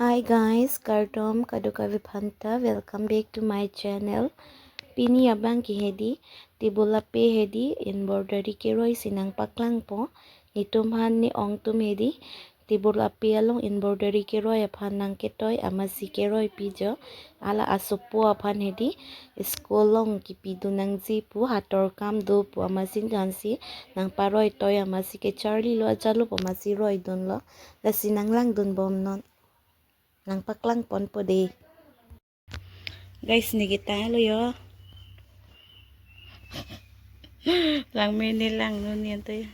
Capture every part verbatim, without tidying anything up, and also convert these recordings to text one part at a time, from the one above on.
Hi guys, kardom kadokave aphanta, welcome back to my channel. Pini abang ke hedi, table ape hedi, embroidery keroi si nangpaklangpo. Netum aphan ne-ong atum hedi, table ape along embroidery keroi aphan nangketoi amatsi keroipi jo. Hala asopo aphan hedi, school along kipidun nangji pu, hator kam do pu amatsi ansi nangparoitoi amatsi kecharlilo, ajalup amatsi roidunlo. Lasi nanglangdunbom non. Nangpaklangponpo de. Guys, ne ketanglo yo. Langme ne langnon ne ante.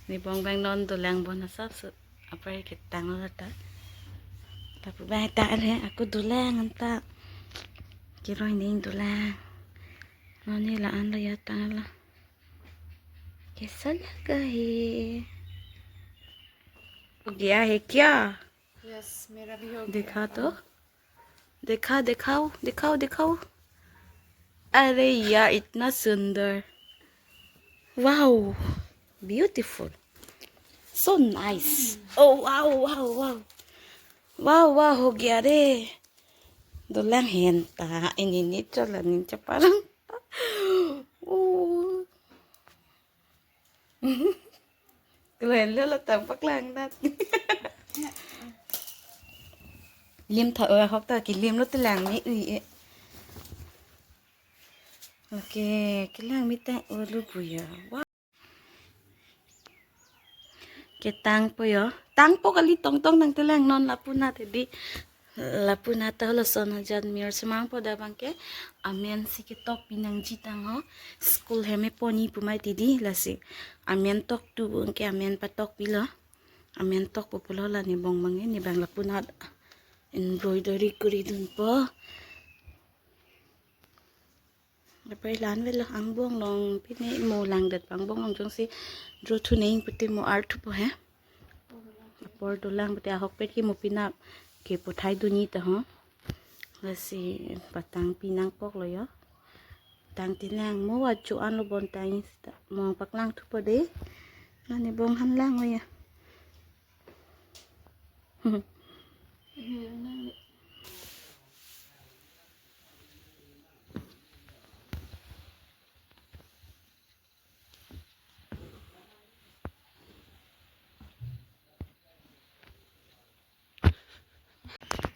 Nebong abang non dolangbom asapso. Apar ketanglo ta. Lapu abang tanglo, ako dolang anta. Keroi ning dolang. Non ne la-anlo ya tanglo. Kaisa laga hai? Ho gaya hai kya? Yes, mera bhi ho gaya. Dekha to. Dekha, dekhaw, dekhaw, dekhaw. Are yaar, itna sundar. Wow, beautiful. So nice. Oh, wow, wow, wow. Wow, wow, ho gaya re. Dolang henta, ini ni chola ni chaparang. Oh. Kelen lo lo tang paklang nat. Lim tha, oh, ahok ta kilim lo telang ni ui e. Okay, kelang mi tang ulu puya. Wah. Ketangpo yo. Tangpo kali tongtong nangtelang non lapu nat hedi. Lapu nat ta halason ajan mir semang po da abang ke. Amen si ketokpi nangji tang ho. School hem e poni pu mai ti di lasi. Amen toktu abang ke amen patokpilo. Amen tokpo pulo la nebong abang e, nebang lapu nat embroidery koridunpo. Dapai lan velo angbong along pine mo langdet angbong along jongsi draw thu neng pute mo ar thupo he. Apor dolang pute ahokpet ke mo pinap ke puthai dunji ta ho. Lasi patangpi nangkoklo yo. Tangtelang mo ajo anlo bon tang sita. Mo paklang thupo de. Nani bong han lang ya.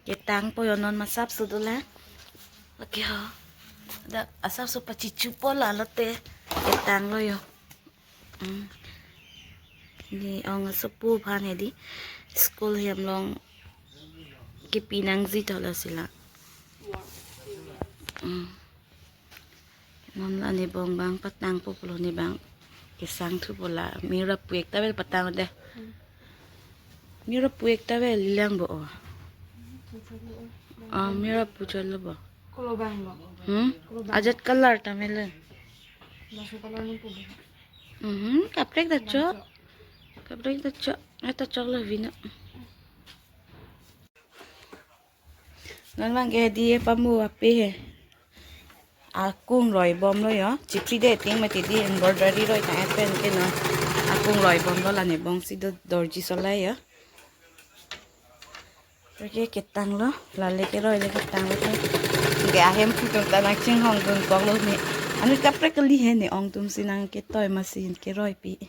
Ketangpo yo non masapso dolang. Okay ho. Da asapso pachichupo la lote. Ketanglo yo. Hmm. Ne-ong asopo aphan hedi. School hem along kipi nangji tho lasi la. Hmm. Non la nebong abang patangpo pulo nebang kesang thupo la mera puek ta vel patang de. Mera puek ta vel langbo o. Ah, mera puchal bo. Kolo bang bo. Hmm? Kolo bang. Ajat color ta mele. Laso color nang po. Mhm, kaprek ta chok. Kaprek ta chok. Eta chok lo vina. Non abang ke di pamu ape he. Akung roibomlo yo. Chipri de ting mati di embroidery roi ta pen ke non. Akung roibomlo la nebong si do dorji solai yo. Oke, ketanglo. Lale keroi le ketanglo. Ke ahem phutung ta nangchinghongdun koklo ne. Anut kaprek kali he ne-ong atum si nangketoi amatsi keroipi.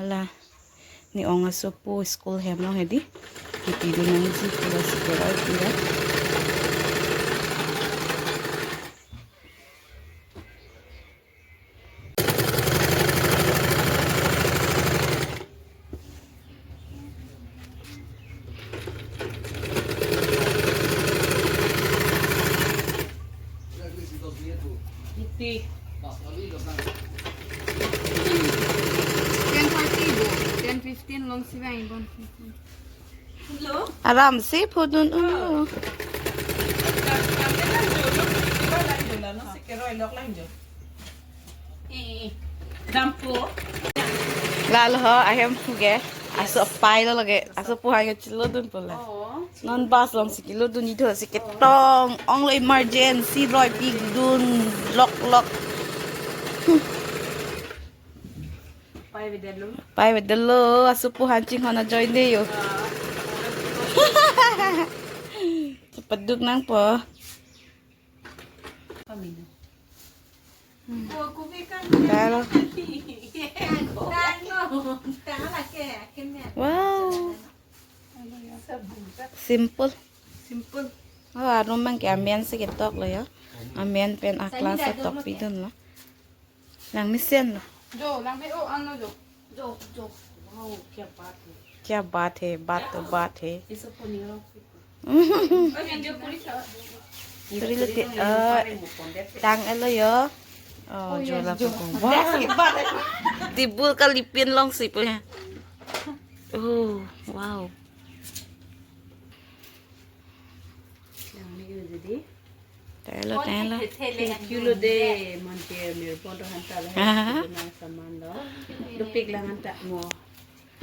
Hala ne-ong asopo school hem along hedi. Kipidun nangji pura si keroipi ra. Ten thirty bo, ten fifteen along si vang bon. Aram si pudun ulo. Lalo ho, ahem phu ke. Aso apai lo lage. Asopo aphan ke chilodunpo la. Non bus along si kilodunji tho si ketong. Onglo emergency roipidun lok lok. Pai vedetlo. Pai vedetlo, asopo aphan chinghon ajoine yo. Cepat duk nangpo. Dalo. Wow. Simple. Simple. Oh, arum abang ke amen si ketok lo ya. Amen pen a-class atok pidun lo. Nang mesen lo. Jo, lang me o, ang lo jo. Jo, jo. Wow, kya baat hai. Kya baat hai, baat to baat hai. Iso puni ro. Suri lete, eh, tang-et lo yo. Oh, jo la jo. Wow. Table kalipin alongsi pu ya. Oh, wow. Telo, telo. Thank you lo de, monte mirpon ro hanta lo. Aha. Nang saman lo. Dopik lang hanta mo.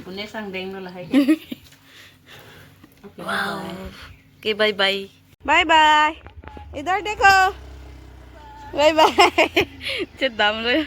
Une sang deng lo lahai. Okay, wow. Bye-bye. Okay, bye-bye. Bye-bye. Idhar dekho. Bye-bye. Chedam lo.